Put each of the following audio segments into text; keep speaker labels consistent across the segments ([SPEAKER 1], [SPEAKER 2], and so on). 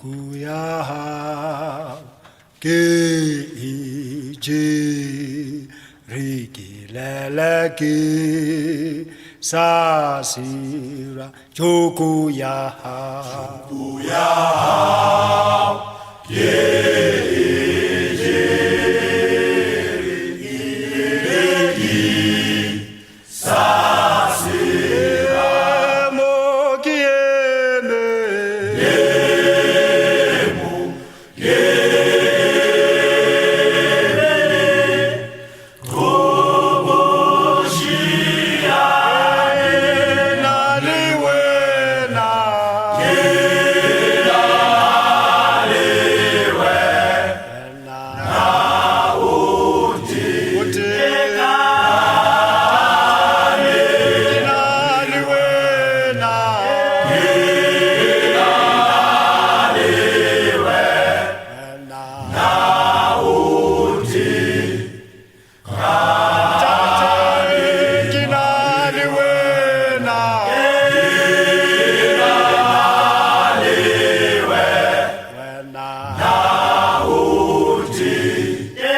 [SPEAKER 1] Joko ya hao ke e je re ke lele ke sa sira joko ya hao.
[SPEAKER 2] Joko ya hao ke e je re ke lele ke sa sira.
[SPEAKER 1] Mo ke eme.
[SPEAKER 2] Le mo ke eme qhobosheane.
[SPEAKER 1] Na le wena.
[SPEAKER 2] Ke na le wena.
[SPEAKER 1] Na
[SPEAKER 2] o
[SPEAKER 1] tee. Ke na le wena.
[SPEAKER 2] Ke na le wena.
[SPEAKER 1] Na
[SPEAKER 2] o tee.
[SPEAKER 1] Tate, ke na le wena.
[SPEAKER 2] Ke na le
[SPEAKER 1] Wena.
[SPEAKER 2] Na o tee.
[SPEAKER 1] Ke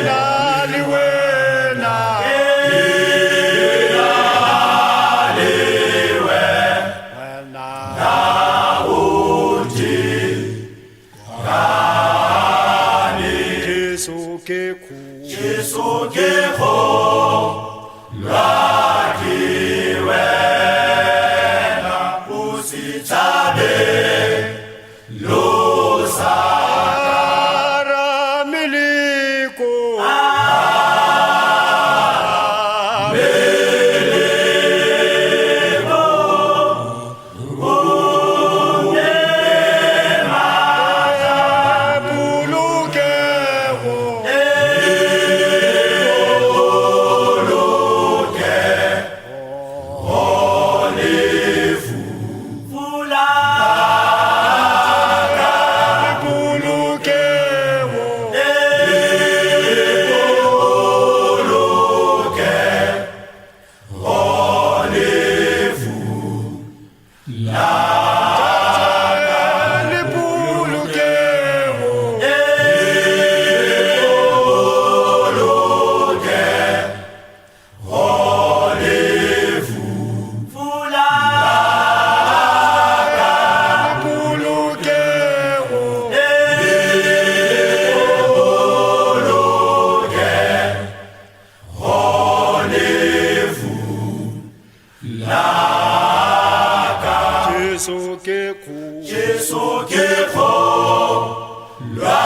[SPEAKER 1] na le wena.
[SPEAKER 2] Ke na le
[SPEAKER 1] Wena.
[SPEAKER 2] Na o tee.
[SPEAKER 1] Jesu ke kgo.
[SPEAKER 2] Jesu ke kgolwa ke wena, o se tshabe losaka.
[SPEAKER 1] Ara meleko.
[SPEAKER 2] Meleko, o ne matla.
[SPEAKER 1] Polokego.
[SPEAKER 2] E polokego lefu la ka.
[SPEAKER 1] Polokego.
[SPEAKER 2] E polokego lefu la ka.
[SPEAKER 1] Le polokego.
[SPEAKER 2] E polokego lefu la ka.
[SPEAKER 1] Polokego.
[SPEAKER 2] E polokego lefu la ka.
[SPEAKER 1] Jesu ke kgo.
[SPEAKER 2] Jesu ke kgolwa.